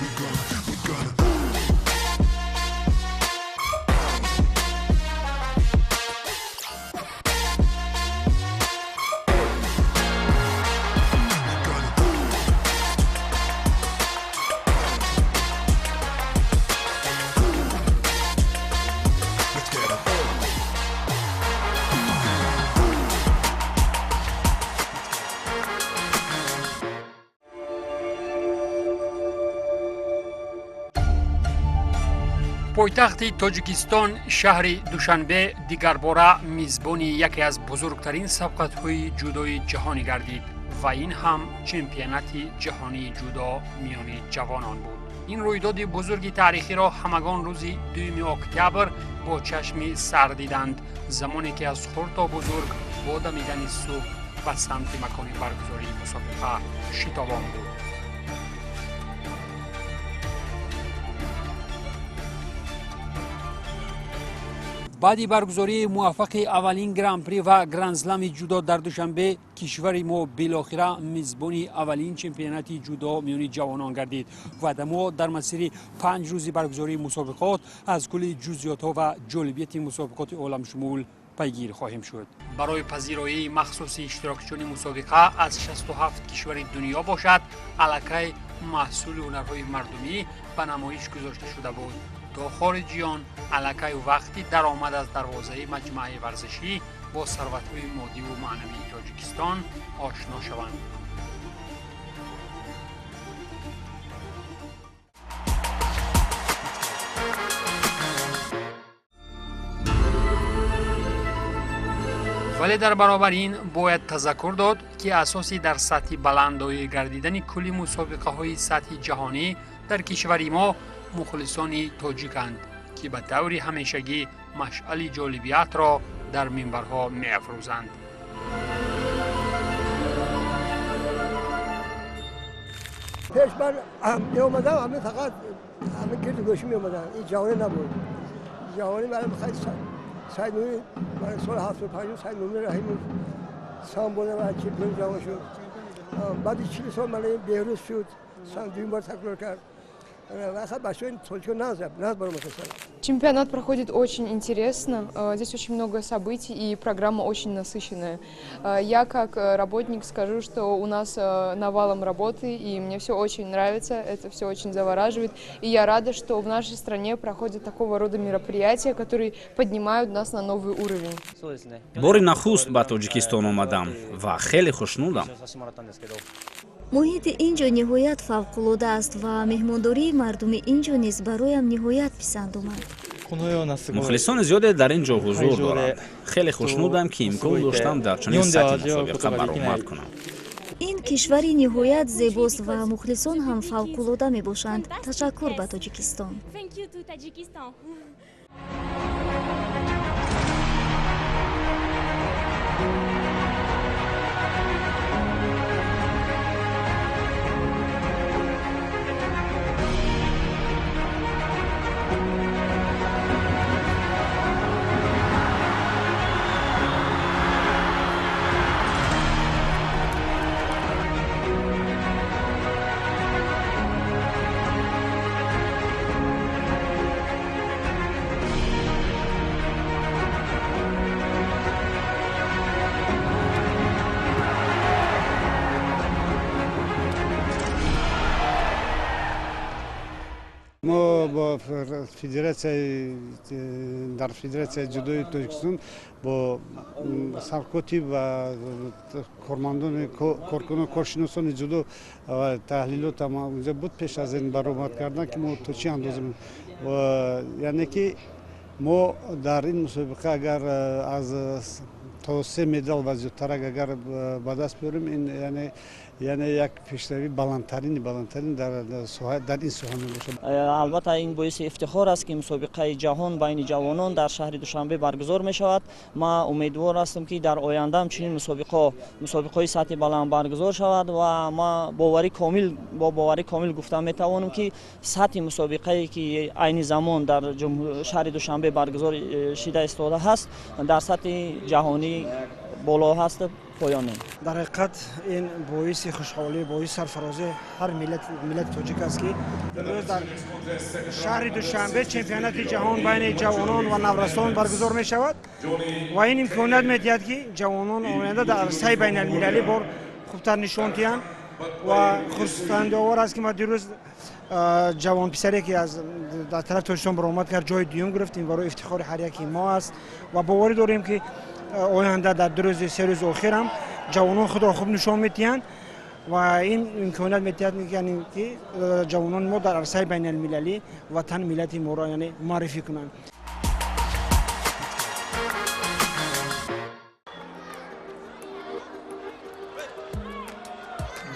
We gonna. Let's get 'em. Пойтахти Тоҷикистон, шаҳри Душанбе, дигарбора мизбони яке аз бузургтарин сабқатҳои ҷудои ҷаҳонӣ гардид ва ин ҳам чемпионати ҷаҳонии ҷудо миёни ҷавонон буд. Ин рӯйдоди бузурги таърихиро ҳамагон рӯзи 2 октябр бо чашми сар диданд, замоне ки аз хурд то бузург бо дамидани субҳ ба самти макони баргузории мусобиқа шитобон буд. Баъди баргузории муваффақи аввалин гран-при ва гранд-слами ҷудо дар Душанбе, кишвари мо билохира мизбони аввалин чемпионати ҷудо миёни ҷавонон гардид ва мо дар масири 5 рӯзи баргузории мусобиқот аз кулли ҷузъиётҳо ва ҷолибияти мусобиқоти оламшумул пайгир хоҳем шуд. Барои пазироии махсуси иштирокчиёни мусобиқа аз 67 кишвари дунё бошад, аллакай маҳсули ҳунарҳои мардумӣ ба намоиш гузошта шуда буд, то хориҷиён аллакай вақти даромад аз дарвозаи маҷмӯаи варзишӣ бо сарватҳои моддиву маънавии Тоҷикистон ошно шаванд. Вале дар баробари ин бояд тазаккур дод, ки асоси дар сатҳи баланд доир гардидани кулли мусобиқаҳои сатҳи ҷаҳонӣ дар кишвари мо мухлисони тоҷиканд, ки ба таври ҳамешагӣ машъали ҷолибиятро дар минбарҳо меафрӯзанд. Пеш ман меомадам, ҳамин фақат ҳамин гирду гӯшӣ меомадам, ин ҷаҳонӣ набуд. Ҷаҳонӣ барам хеле Саид Нури, барои соли 75 Саид Нури Раҳимов самбода ва чемпиони ҷаҳон шуд. Баъди 40 сол мана Беҳрӯз шуд, дуюм бор такрор кард. Вақт бачаҳои тоҷико наз баромадастанд. Чемпионат проходит очень интересно. Здесь очень много событий, и программа очень насыщенная. Я как работник скажу, что у нас навалом работы, и мне все очень нравится, это все очень завораживает. И я рада, что в нашей стране проходят такого рода мероприятия, которые поднимают нас на новый уровень. Бори нахуст ба Тоҷикистон омадам ва хеле хушнудам. Муҳити ин ҷо ниҳоят фавқулода аст ва меҳмондории мардуми ин ҷо низ бароям ниҳоят писанд омад. Мухлисони зиёде дар ин ҷо ҳузур доранд. Хеле хушнудам, ки имкон доштам дар чунин сатҳи мусобиқа баромад кунам. Ин кишвари ниҳоят зебост ва мухлисон ҳам фавқулода мебошанд. Ташаккур ба Тоҷикистон. Thank you to Tajikistan. Мо бо федератсияи, дар Федератсияи ҷудои Тоҷикистон бо саркотиб ва кормандони, коркунон, коршиносони ҷудо таҳлилот унҷа буд пеш аз ин баромад кардан, ки мо то чӣ андоза, яъне ки мо дар ин мусобиқа агар аз то се медал ва зиёдтарак агар ба даст биёрем, ин яъне як пешравии баландтарини баландтарин дар ин соҳа мебошад. Албатта, ин боиси ифтихор аст, ки мусобиқаи ҷаҳон байни ҷавонон дар шаҳри Душанбе баргузор мешавад. Ман умедвор ҳастам, ки дар оянда ҳамчунин мусобиқаҳои сатҳи баланд баргузор шавад ва ман боварӣ комил бо боварӣ комил гуфта метавонам, ки сатҳи мусобиқае, ки айни замон дар шаҳри Душанбе баргузор шида истода ҳаст, дар сатҳи ҷаҳонӣ боло ҳаст. Поёнӣ. Дар ҳақиқат ин боиси хушҳолӣ, боиси сарфарозии ҳар миллати тоҷик аст, ки имрӯз дар шаҳри Душанбе чемпионати ҷаҳон байни ҷавонон ва наврасон баргузор мешавад ва ин имконият медиҳад, ки ҷавонон оянда дар арсаи байналмилалӣ бор хубтар нишон диҳанд. Ва хурсандиовар аст, ки ма дирӯз ҷавонписаре, ки аз дар тарафи Тоҷикистон баромад кард, ҷои дуюм гирифт. Ин барои ифтихори ҳар яки мо аст ва боварӣ дорем, ки оянда дар 2 рӯзи, 3 рӯзи охир ҳам ҷавонон худро хуб нишон медиҳанд ва ин имконият медиҳад, яъне ки ҷавонони мо дар арсаи байналмилалӣ ватан, миллати моро, яъне муаррифӣ кунанд.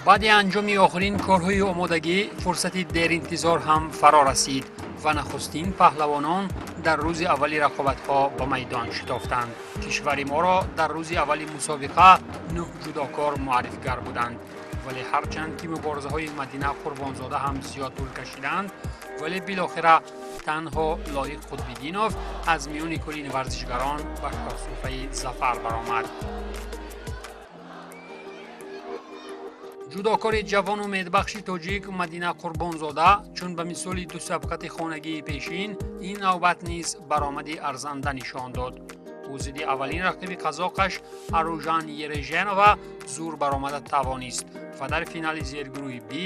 Баъди анҷоми охирин корҳои омодагӣ фурсати деринтизор ҳам фаро расид ва нахустин паҳлавонон дар рӯзи аввали рақобатҳо ба майдон шитофтанд. Кишвари моро дар рӯзи аввали мусобиқа нӯҳ ҷудокор муаррифгар буданд, вале ҳарчанд ки муборизаҳои Мадина Қурбонзода ҳам зиёд тӯл кашиданд, вале билохира танҳо Лоиқ Қутбиддинов аз миёни кулли варзишгарон ба шоҳсуфаи зафар баромад. Ҷудокори ҷавону умедбахши тоҷик Мадина Қурбонзода чун ба мисоли ду сабқати хонагии пешин ин навбат низ баромади арзанда нишон дод. Ӯ зидди аввалин рақиби қазоқаш Аружан Ереженова зур баромада тавонист ва дар финали зергурӯҳи Би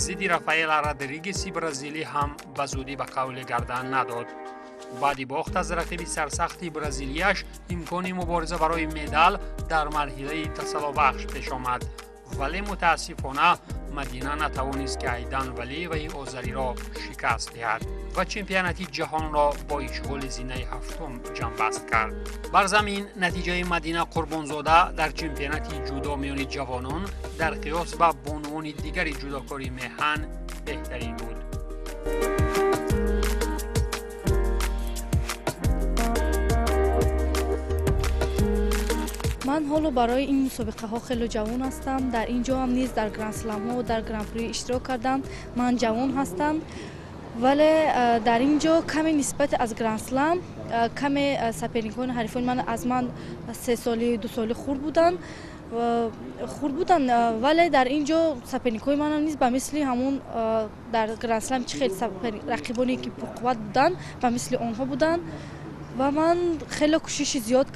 зидди Рафаэла Родригеси бразилӣ ҳам ба зудӣ ба қавли гардан надод. Баъди бохт аз рақиби сарсахти бразилияш имкони мубориза барои медал дар марҳилаи тасаллобахш пеш омад, вале мутаассифона Мадина натавонист, ки Айдан Валиеваи озариро шикаст диҳад ва чемпионати ҷаҳонро бо ишғоли зинаи ҳафтум ҷамъбаст кард. Бар замин натиҷаи Мадина Қурбонзода дар чемпионати ҷудо миёни ҷавонон дар қиёс ба бонувони дигари ҷудокори меҳан беҳтарин буд. Ман ҳоло барои ин мусобиқаҳо хеле ҷавон ҳастам. Дар ин ҷо ҳам низ дар грандсламҳо, дар гран-при иштирок кардам. Ман ҷавон ҳастам, вале дар ин ҷо каме нисбати аз грандслам каме соперникони, ҳарифони ман аз ман 3 соли, 2 соли хурд буданд, вале дар ин ҷо соперникҳои манам низ ба мисли ҳамун дар грандслам чӣ хел рақибоне ки пурқувват буданд, ба мисли онҳо буданд. Ва ман хеле кӯшиши зиёд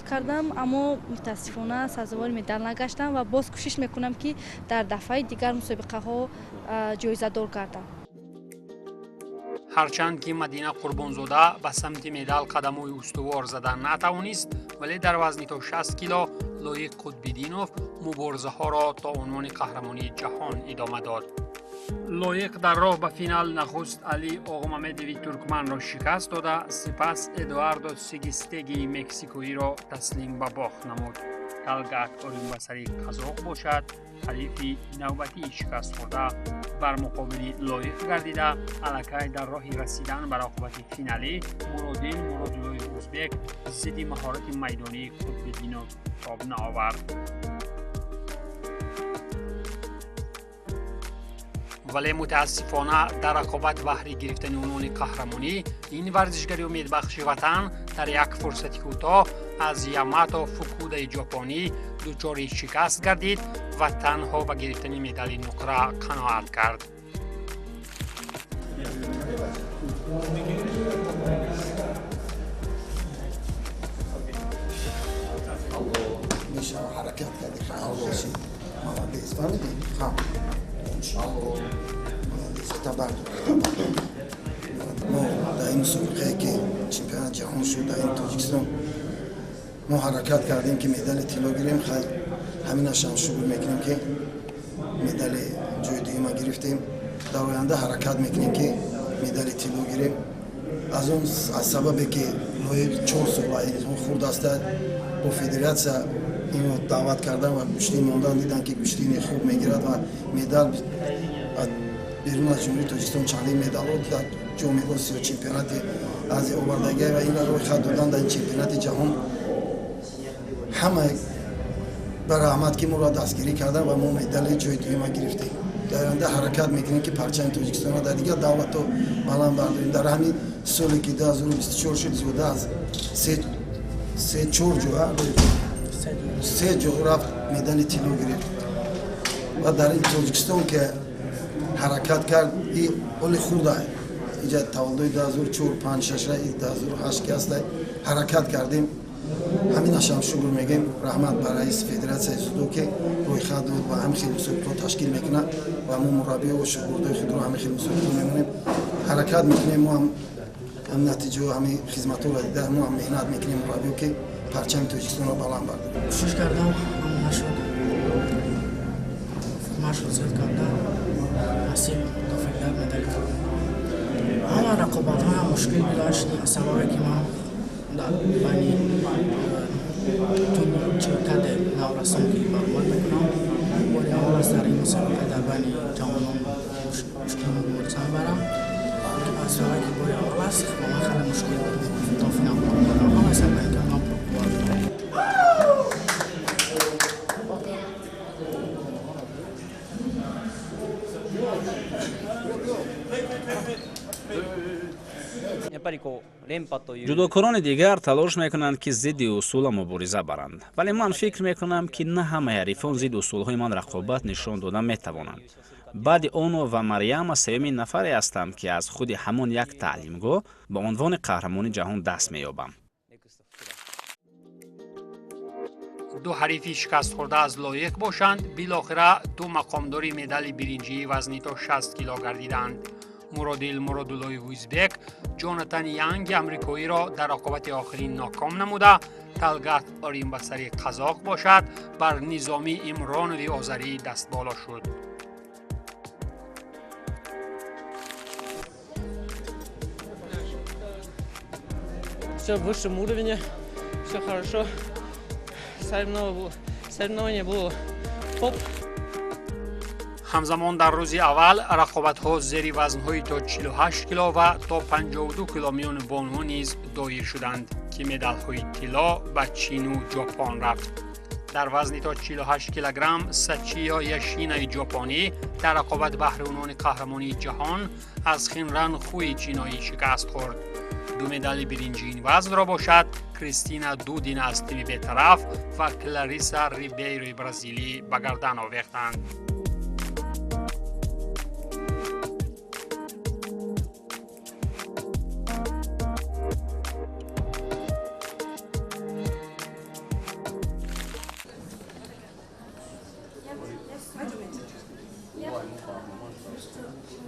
кардам, аммо мутаассифона сазовори медал нагаштам ва боз кӯшиш мекунам, ки дар дафъаи дигар мусобиқаҳо ҷоизадор гардам. Ҳарчанд ки Мадина Қурбонзода ба самти медал қадамҳои устувор зада натавонист, вале дар вазни то 60 кило Лоиқ Қутбиддинов муборизаҳоро то унвони қаҳрамонии ҷаҳон идома дод. Лоиқ дар роҳ ба финал нахуст Али Оғмамедови туркманро шикаст дода, сипас Эдуардо Сигистегии мексикоиро таслим ба бохт намуд. Талгат Оринбасари қазоқ бошад, ҳалифи навбатии шикастхӯрда бар муқобили Лоиқ гардида, аллакай дар роҳи расидан ба рақобати финалӣ Муродил Муродуллои узбек зидди маҳорати майдонии Қутбиддинов тоб наовард. Вале мутаассифона дар рақобат баҳри гирифтани унвони қаҳрамонӣ ин варзишгари умедбахши ватан дар як фурсати кӯтоҳ аз Ямато Фукудаи ҷопонӣ дучори шикаст гардид ва танҳо ба гирифтани медали нуқра қаноат кард. Ҳаракат кардӣ, молодец, фаҳмидӣ? Молодец, табардор. Мо дар ин мусобиқае, ки чемпионат ҷаҳон шуд дар ин Тоҷикистон, мо ҳаракат кардем, ки медали тилло гирем. Хай, ҳаминашам шукр мекунем, ки медали ҷои дуюма гирифтем. Дар оянда ҳаракат мекунем, ки медали тилло гирем. Аз он аз сабабе ки Лоиқ 4 сола хурд аста, бо федератсия инро даъват кардан ва гӯштин мондан, дидан, ки гӯштини хуб мегирад ва медал берун аз Ҷумҳурии Тоҷикистон чандин медалҳо дар Ҷоми Осиё, чемпионати Азия овардагия ва инро роҳи хат додан дар ин чемпионати ҷаҳон. Ҳама ба раҳмат, ки моро дастгирӣ кардан ва мо медали ҷои дуюма гирифтем. Дар оянда ҳаракат мекунем, ки парчами Тоҷикистонро дар дигар давлатҳо баланд бардорем. Дар ҳамин соле, ки 2024 шуд, зиёда аз се чор ҷоа Се ҷо рафт, медали тилло гирифт ва дар ин Тоҷикистон ки ҳаракат кард, и оли хурда иҷа таваллуди 2004, 5, 6, 2008 ки ҳаста, ҳаракат кардем. Ҳаминашам шукр мегӯем, раҳмат ба раиси федератсияи дзюдо, ки рӯйхат дод ва ҳамин хел мусобиқаҳо ташкил мекунад ва мо мураббиё шогирдои худро ҳамин хел мусобиқаҳо мемонем, ҳаракат мекунем. Мо ҳам натиҷаҳо, ҳамин хизматҳоро дида, мо ҳам меҳнат мекунем, мураббиё, ки парчами Тоҷикистонро баланд бардорем. Кӯшиш кардам, аммо нашуд. Машқ зиёд кардам, насиб тофиқ дад медали тилло. Ҳама рақобатҳоям мушкил гузашт, аз сабабе ки ман дар байни каде наврасон ки баромад мекунам, бори аввал аст дар ин мусобиқа дар байни ҷавонон мушкил мубориза мебарам. Аз сабабе ки бори аввал аст, ба ман хеле мушкил буд то финал баромадам. Ҳамаи сабабе пурқувват будам. Ҷудокорони дигар талош мекунанд, ки зидди усула мубориза баранд, вале ман фикр мекунам, ки на ҳамаи ҳарифон зидди усулҳои ман рақобат нишон дода метавонанд. Баъди Оно ва Марьяма сеюмин нафаре ҳастам, ки аз худи ҳамон як таълимгоҳ ба унвони қаҳрамони ҷаҳон даст меёбам. Ду ҳарифи шикастхӯрда аз лоиқ бошанд, билохира ду мақомдори медали биринҷии вазни то 60 кило гардиданд. Муродил Муродуллоев ӯзбек Ҷонатан Янги амрикоиро дар рақобати охирин ноком намуда, Талгат Оримбасари қазоқ бошад бар Низомӣ Имронови озарӣ дастболо шуд. Все в высшем уровне, все хорошо. Соревнование было топ. Ҳамзамон дар рӯзи аввал рақобатҳо зери вазнҳои то 48 кило ва то 52 кило миёни бонуҳо низ доир шуданд, ки медалҳои тилло ба Чину Ҷопон рафт. Дар вазни то 48 килограмм Сачиё Яшинаи ҷопонӣ дар рақобат баҳри унвони қаҳрамонии ҷаҳон аз Хинран Хуи чиноӣ шикаст хӯрд. Ду медали биринҷии ин вазнро бошад Кристина Дудина аз тими бетараф ва Клариса Рибейрои бразилӣ ба гардан овехтанд.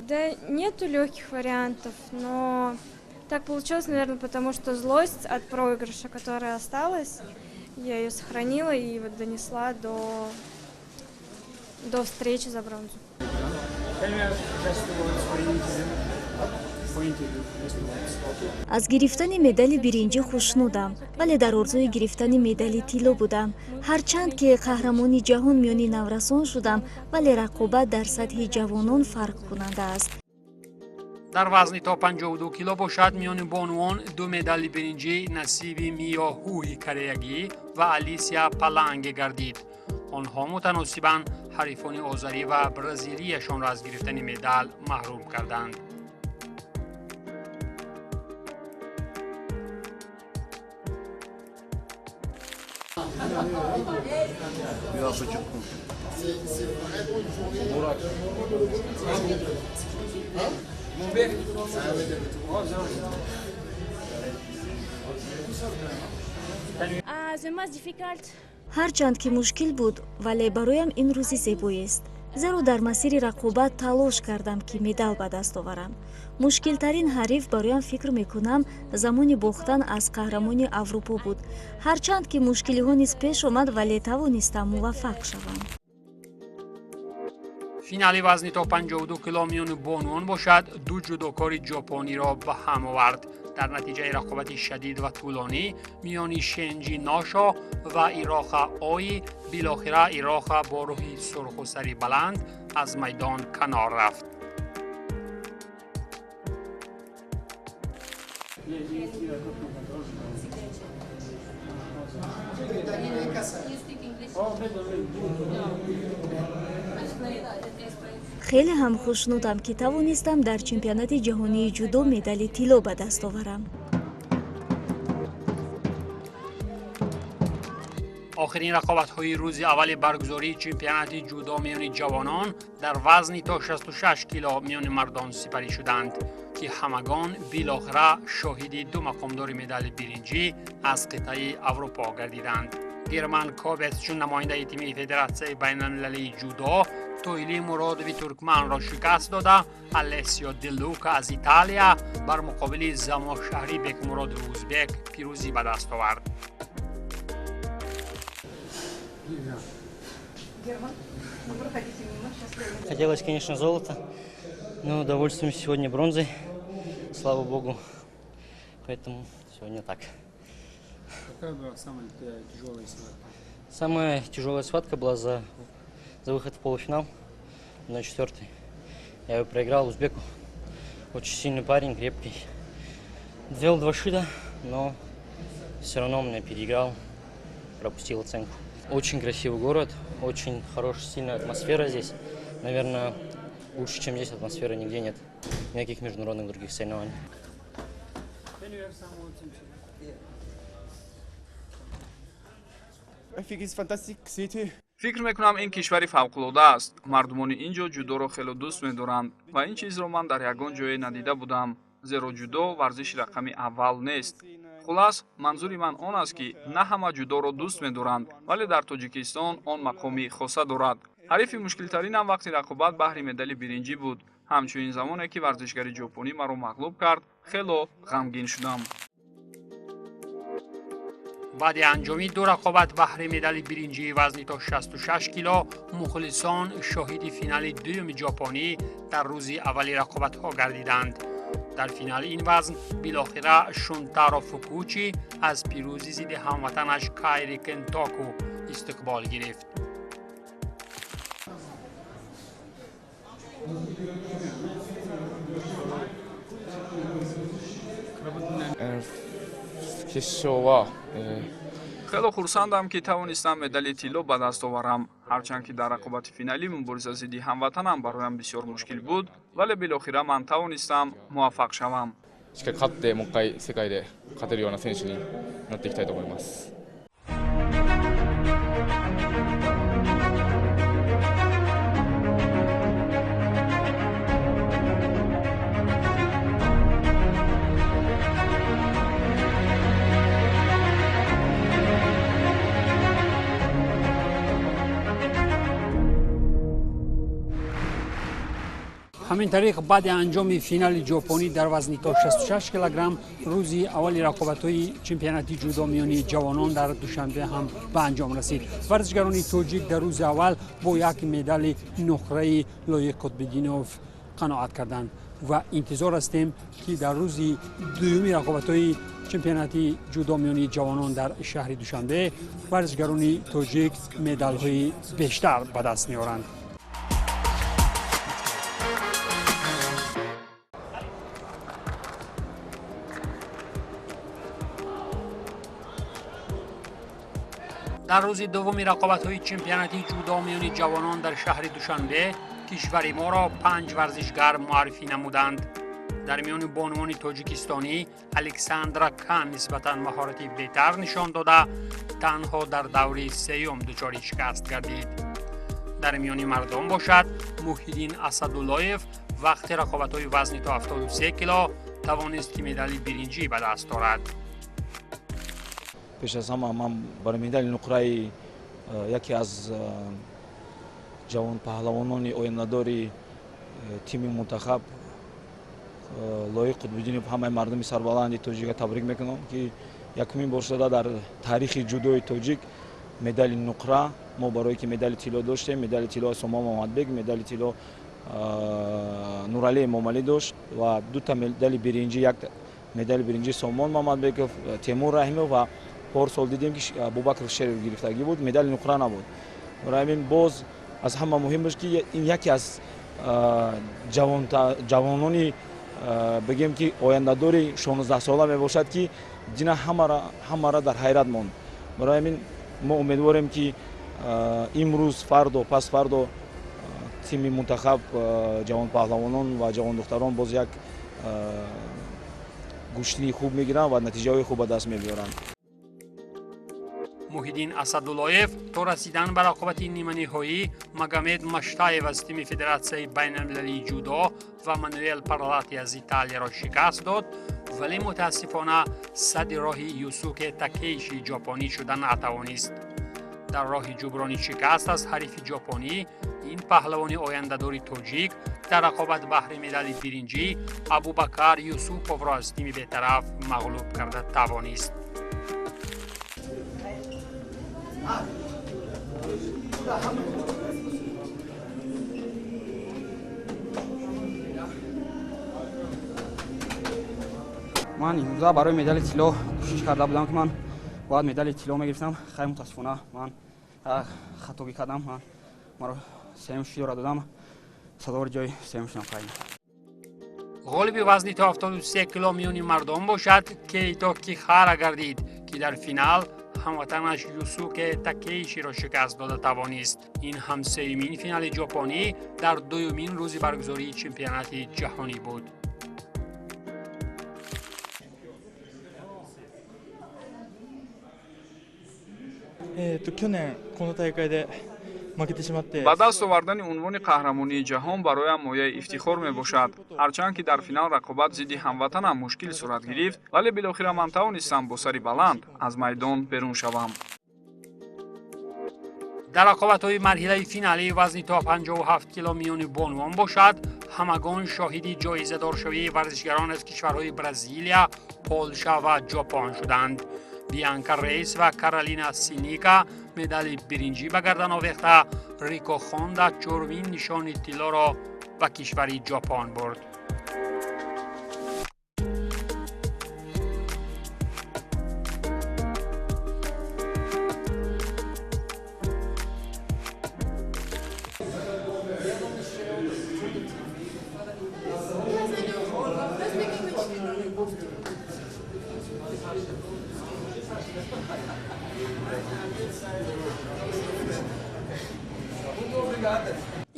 Да нету легких вариантов, но так получилось, наверное, потому что злость от проигрыша, которая осталась, я ее сохранила и вот донесла до встречи за бронзу. Аз гирифтани медали биринҷӣ хушнудам, вале дар орзуи гирифтани медали тилло будам. Ҳарчанд ки қаҳрамони ҷаҳон миёни наврасон шудам, вале рақобат дар сатҳи ҷавонон фарқкунанда аст. Дар вазни то 52 кило бошад миёни бонувон ду медали биринҷӣ насиби Миё Ҳуи кореягӣ ва Алисия Паланге гардид. Онҳо мутаносибан ҳарифони озарӣ ва бразилияшонро аз гирифтани медал маҳрум карданд. Ҳарчанд ки мушкил буд, вале бароям ин рӯзи зебоест, зеро дар масири рақобат талош кардам, ки медал ба даст оварам. Мушкилтарин ҳариф бароям, фикр мекунам, замони бохтан аз қаҳрамони Аврупо буд. Ҳарчанд ки мушкилиҳо низ пеш омад, вале тавонистам муваффақ шавам. Финали вазни то 52 кило миёни бонувон бошад ду ҷудокори ҷопониро ба ҳам овард. Дар натиҷаи рақобати шадид ва тӯлонӣ миёни Шенҷи Ношо ва Ироха Ои, билохира Ироха бо рӯҳи сурху сари баланд аз майдон канор рафт. Хеле ҳам хушнудам, ки тавонистам дар чемпионати ҷаҳонии ҷудо медали тилло ба даст оварам. Охирин рақобатҳои рӯзи аввали баргузории чемпионати ҷудо миёни ҷавонон дар вазни то 66 кило миёни мардон сипарӣ шуданд, ки ҳамагон билохира шоҳиди ду мақомдори медали биринҷӣ аз қитъаи Аврупо гардиданд. Герман Кобец чун намояндаи тими Федератсияи байналмилалии ҷудо Тоили Муродови туркманро шикаст дода, Алессио Де Лука аз Италия бар муқобили Замошаҳри Бекмуродови узбек пирӯзӣ ба даст овард. Хотелось, конечно, золото, но довольствуемся сегодня бронзой, слава богу. Поэтому сегодня так. Какая была самая тяжелая схватка? Самая тяжелая схватка была за выход в полуфинал на 4-й. Я его проиграл узбеку. Очень сильный парень, крепкий. Сделал 2 шида, но все равно он меня переиграл, пропустил оценку. Очень красивый город, очень хорошая, сильная атмосфера здесь. Наверное, лучше, чем здесь, атмосферы нигде нет. Никаких международных других соревнований. Фикр мекунам, ин кишвари фавқулода аст. Мардумони ин ҷо ҷудоро хело дӯст медоранд ва ин чизро ман дар ягон ҷое надида будам, зеро ҷудо варзиши рақами аввал нест. Хулас, манзури ман он аст, ки на ҳама ҷудоро дӯст медоранд, вале дар Тоҷикистон он мақоми хоса дорад. Ҳарифи мушкилтаринам вақти рақобат баҳри медали биринҷӣ буд. Ҳамчунин замоне ки варзишгари ҷопонӣ маро мағлуб кард, хело ғамгин шудам. Баъди анҷоми ду рақобат баҳри медали биринҷии вазни то 66 кило мухлисон шоҳиди финали дуюми ҷопонӣ дар рӯзи аввали рақобатҳо гардиданд. Дар финали ин вазн билохира Шунтаро Фукучи аз пирӯзӣ зидди ҳамватанаш Кайри Кентоку истиқбол гирифт. Хело хурсандам, ки тавонистам медали тилло ба даст оварам. Ҳарчанд ки дар рақобати финалӣ мубориза зидди ҳамватанам бароям бисёр мушкил буд, вале билохира ман тавонистам муваффақ шавам. Ҳамин тариқ баъди анҷоми финали ҷопонӣ дар вазни то 66 килограмм рӯзи аввали рақобатҳои чемпионати ҷудо миёни ҷавонон дар Душанбе ҳам ба анҷом расид. Варзишгарони тоҷик дар рӯзи аввал бо як медали нуқраи Лоиқ Қутбиддинов қаноат карданд ва интизор ҳастем, ки дар рӯзи дуюми рақобатҳои чемпионати ҷудо миёни ҷавонон дар шаҳри Душанбе варзишгарони тоҷик медалҳои бештар ба даст меоранд. Дар рӯзи дуввуми рақобатҳои чемпионати ҷудо миёни ҷавонон дар шаҳри Душанбе кишвари моро 5 варзишгар муаррифӣ намуданд. Дар миёни бонувони тоҷикистонӣ Александра Кан нисбатан маҳорати беҳтар нишон дода, танҳо дар даври сеюм дучори шикаст гардид. Дар миёни мардон бошад, Муҳиддин Асадуллоев вақти рақобатҳои вазни то 73 кило тавонист, ки медали биринҷӣ ба даст орад. Пеш аз ҳама ман барои медали нуқраи яке аз ҷавонпаҳлавонони ояндадори тими мунтахаб Лоиқ Қутбиддинов ҳамаи мардуми сарбаланди тоҷика табрик мекунам, ки якумин бор шуда дар таърихи ҷудои тоҷик медали нуқра. Мо барое ки медали тилло доштем, медали тилло Сомон Мамадбек, медали тилло Нуралӣ Эмомалӣ дошт ва дута медали биринҷӣ, як медали биринҷӣ Сомон Мамадбеков, Темур Раҳимов ва порсол дидем, ки Абубакр Шеров гирифтагӣ буд, медали нуқра набуд. Барои ҳамин боз аз ҳама муҳимаш, ки ин яке аз ҷавонони бигем, ки ояндадори 16сола мебошад, ки дина ҳамара дар ҳайрат монд. Барои ҳамин мо умедворем, ки имрӯз, фардо, пас фардо тими мунтахаб ҷавонпаҳлавонон ва ҷавондухтарон боз як гӯштини хуб мегиранд ва натиҷаҳои хуб ба даст мебиёранд. Муҳиддин Асадуллоев то расидан ба рақобати ниманиҳоӣ Магомед Маштаев аз тими Федератсияи байналмилалии ҷудо ва Мануэл Парлати аз Италияро шикаст дод, вале мутаассифона садди роҳи Юсуке Такейши ҷопонӣ шуда натавонист. Дар роҳи ҷуброни шикаст аз ҳарифи ҷопонӣ ин паҳлавони ояндадори тоҷик дар рақобат баҳри медали биринҷӣ Абубакар Юсуповро аз тими бетараф мағлуб карда тавонист. Ман имрӯза барои медали тилло кӯшиш карда будам, ки ман бояд медали тилло мегирифтам. Хай, мутаассифона, ман хатогӣ кардам. Ман маро сеюм шидора додам, сазовори ҷои сеюм шудам. Хай. Ғолиби вазни то 73 кило миёни мардон бошад Кейто Кихара гардид, ки дар финал ҳамватанаш Юсуке Такейширо шикаст дода тавонист. Ин ҳам сеюмин финали ҷопонӣ дар дуюмин рӯзи баргузории чемпионати ҷаҳонӣ буд. Ба даст овардани унвони қаҳрамонии ҷаҳон бароям мояи ифтихор мебошад. Ҳарчанд ки дар финал рақобат зидди ҳамватанам мушкил сурат гирифт, вале билохира ман тавонистам бо сари баланд аз майдон берун шавам. Дар рақобатҳои марҳилаи финалии вазни то 57 кило миёни бонувон бошад, ҳамагон шоҳиди ҷоизадоршавии варзишгарон аз кишварҳои Бразилия, Полша ва Ҷопон шуданд. Бианка Рейс ва Каролина Синика медали биринҷӣ ба гардан овехта, Рико Хонда чорумин нишони тиллоро ба кишвари Ҷопон бурд.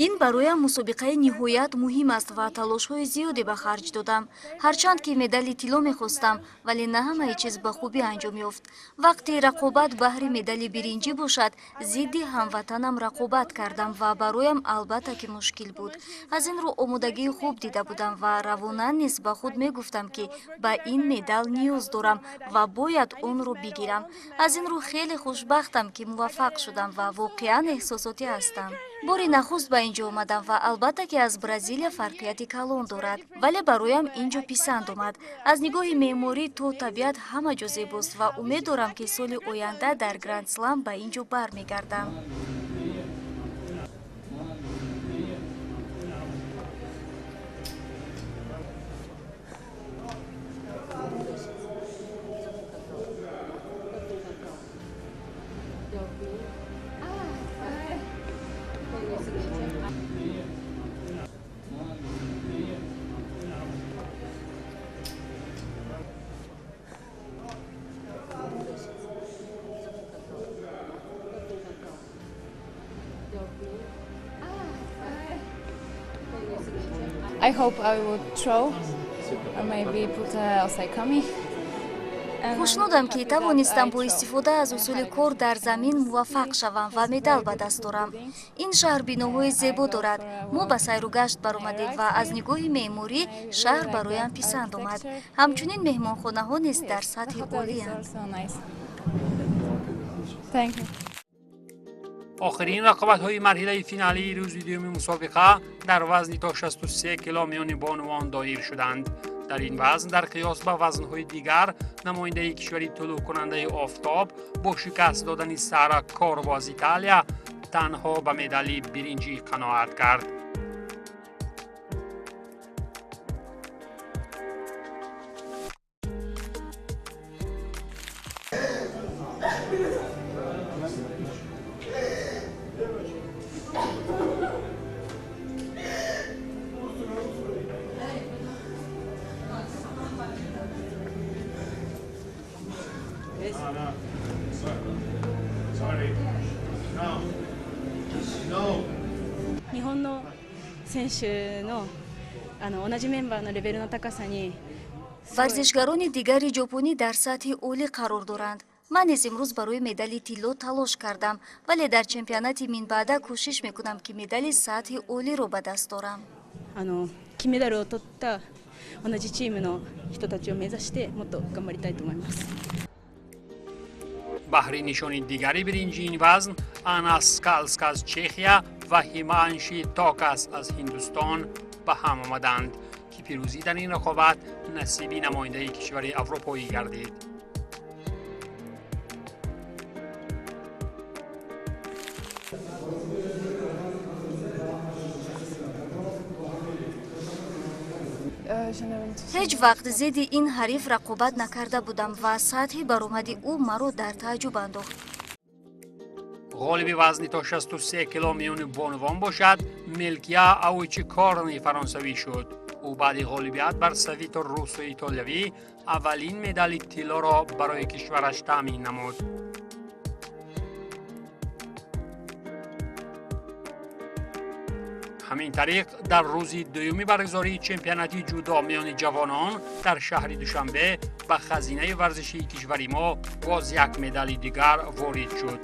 Ин бароям мусобиқаи ниҳоят муҳим аст ва талошҳои зиёде ба харҷ додам. Ҳарчанд ки медали тилло мехостам, вале на ҳамаи чиз ба хубӣ анҷом ёфт. Вақте рақобат баҳри медали биринҷӣ бошад, зидди ҳамватанам рақобат кардам ва бароям албатта ки мушкил буд. Аз ин рӯ омодагии хуб дида будам ва равонан низ ба худ мегуфтам, ки ба ин медал ниёз дорам ва бояд онро бигирам. Аз ин рӯ хеле хушбахтам, ки муваффақ шудам ва воқеан эҳсосотӣ ҳастам. Бори нахуст ба ин ҷо омадам ва албатта ки аз Бразилия фарқияти калон дорад, вале бароям ин ҷо писанд омад. Аз нигоҳи меъморӣ то табиат ҳама ҷо зебост ва умед дорам, ки соли оянда дар Гранд-слам ба ин ҷо бармегардам. I hope I would throw or maybe put a osaekomi. Хушнудам, ки тавонистам бо истифода аз усули кор дар замин муваффақ шавам ва медал ба даст орам. Ин шаҳр биноҳои зебо дорад. Мо ба сайру гашт баромадем ва аз нигоҳи меъморӣ шаҳр бароям писанд омад. Ҳамчунин меҳмонхонаҳо низ дар сатҳи олиянд. Охирин рақобатҳои марҳилаи финалии рӯзи дуюми мусобиқа дар вазни то 63 кило миёни бонувон доир шуданд. Дар ин вазн дар қиёс ба вазнҳои дигар намояндаи кишвари тулӯъкунандаи офтоб бо шикаст додани Сара Корво аз Италия танҳо ба медали биринҷӣ қаноат кард. Варзишгарони дигари ҷопонӣ дар сатҳи олӣ қарор доранд. Ман низ имрӯз барои медали тилло талош кардам, вале дар чемпионати минбаъда кӯшиш мекунам, ки медали сатҳи олиро ба даст орам. 金メダルを取った同じチームの人たちを目指してもっと頑張りたいと思います。 Баҳри нишони дигари биринҷи ин вазн Ана Скалска аз Чехия ва Ҳиманши Токас аз Ҳиндустон ба ҳам омаданд, ки пирӯзӣ дар ин рақобат насиби намояндаи кишвари аврупоӣ гардид. Ҳеҷ вақт зидди ин ҳариф рақобат накарда будам ва сатҳи баромади ӯ маро дар тааҷҷуб андохт. Ғолиби вазни то 63 кило миёни бонувон бошад, Мелкия Аучикорни фаронсавӣ шуд. Ӯ баъди ғолибият бар Савито русу итолиявӣ аввалин медали тиллоро барои кишвараш таъмин намуд. Ҳамин тариқ, дар рӯзи дуюми баргузории чемпионати ҷудо миёни ҷавонон дар шаҳри Душанбе ба хазинаи варзишии кишвари мо боз як медали дигар ворид шуд.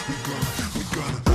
We gonna